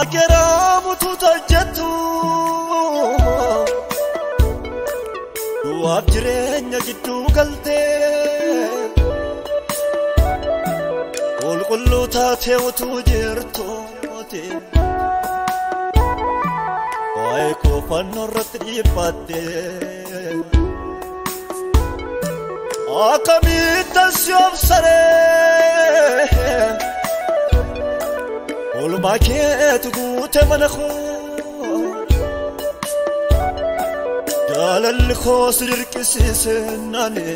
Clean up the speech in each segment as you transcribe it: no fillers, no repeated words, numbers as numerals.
Argeramutu tajjettu du'aaf jireenya jidduu galtee qulqulluu taatee utuu jirtuuti waa'ee koo fannoo irratti dhiphaatte akkamittan si obsaree oolmaa keetu guute mana koo jaalalli koo si dirqisiise naani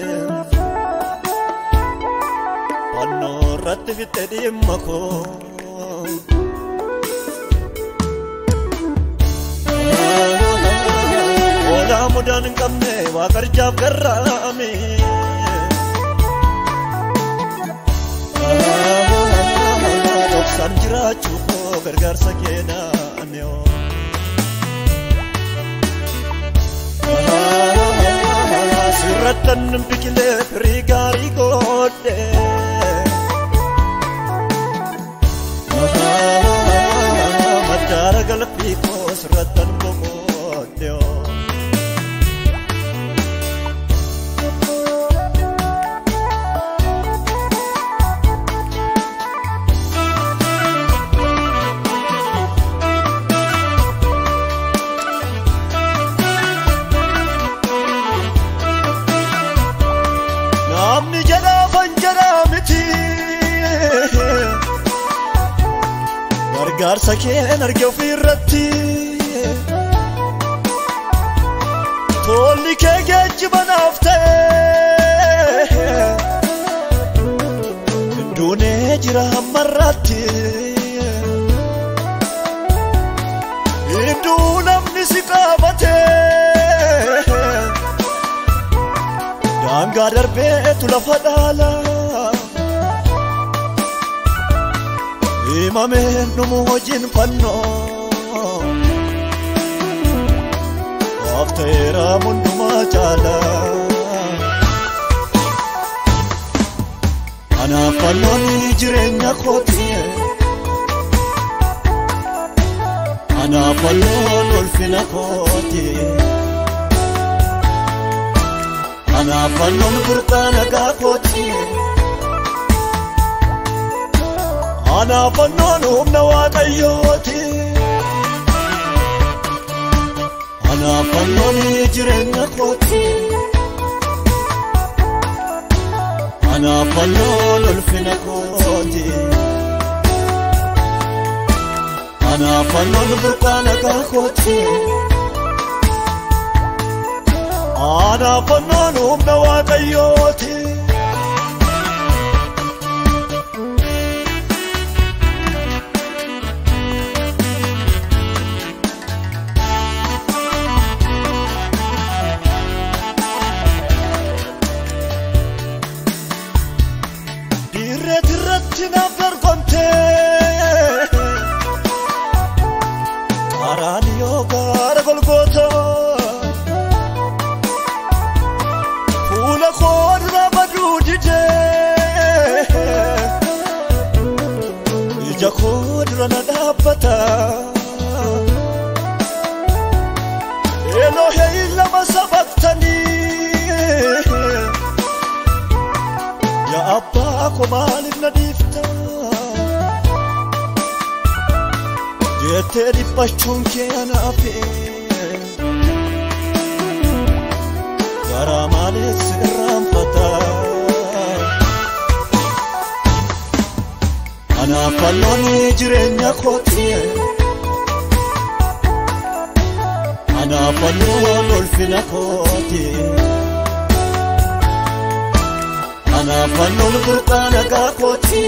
fannoo irratti fixxe dhimma koo. Oolaa mudaan hin qabne waaqarjaaf garraame. Dhoksaan jiraachuu koo gargaarsa keenaani. Sirrattan biqilee firii gaarii godhe. Maddaara galfii koo sirrattan boqodhe. Namni jedhaa jedhaa miti gargaarsa keen arge ofirratti tolli kee geejjiba naaf ta'e duunee jira hammarratti hinduu namni si qabate. Daangaa darbeetu lafa dhaala himameen dhumu hojiin fannoo naaf ta'eera hundumaa caala. Anaaf fannoon jireenya kooti anaaf fannoon ulfina kooti. Anaaf fannoon burqaa nagaa kooti. Anaaf fannoon humna waaqayyooti. Anaaf fannoon jireenya kooti. Anaaf fannoon ulfina kooti. Anaaf fannoon burqaa nagaa kooti. Anaaf fannoon humna waaqayyooti. Dirreet irratti naaf dorgomtee karaan yoo gaara Golgootaa. Ija koo dura na dhaabbata Elohee lama sabaqtanii yaa abbaa koo maaliif na dhiifta jettee dhiphachuun kee anaaf garaa maaliif si irraanfata. Anaaf fannoon jireenya kooti. Anaaf fannoon ulfina kooti. Anaaf fannoon burqaa nagaa kooti.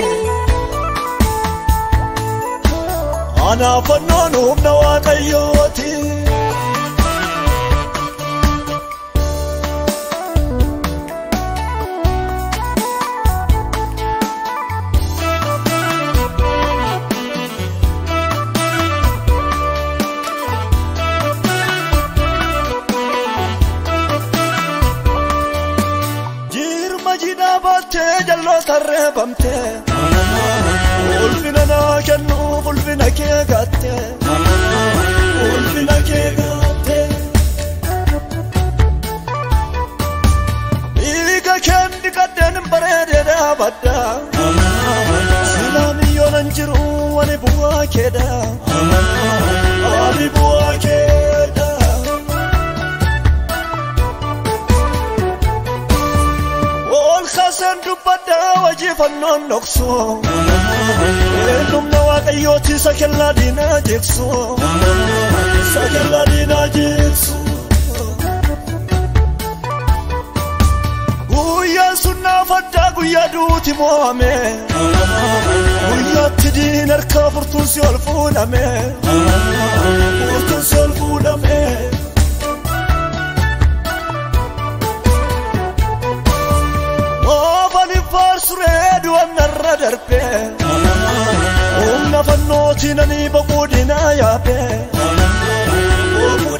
Anaaf fannoon humna waaqayyooti. Jalloota reebamtee ulfina naa kennuuf ulfina kee gatte. gaatte, ulfina kee gaatte. Dhiiga keen dhiqadheen bareedee dhaabadha. Silaan yoonan jiru ani bu'aa keedha. Ani bu'aa keedha. Ol kaaseen dubbadha hojii fannoon dhoksu. Eenyumna waaqayyooti isa kellaa diinaa jigsu. Isa kellaa diinaa jigsu. Guyyaan sun naaf addaa guyyaa duuti mo'ame. Guyyaatti diin harkaa furtuun si ol fuudhame. Furtuun si ol fuudhame. Oofani faarsuree du'an narra darbe. Humna fannootiin ani boquu diinaa yaabe. Boquu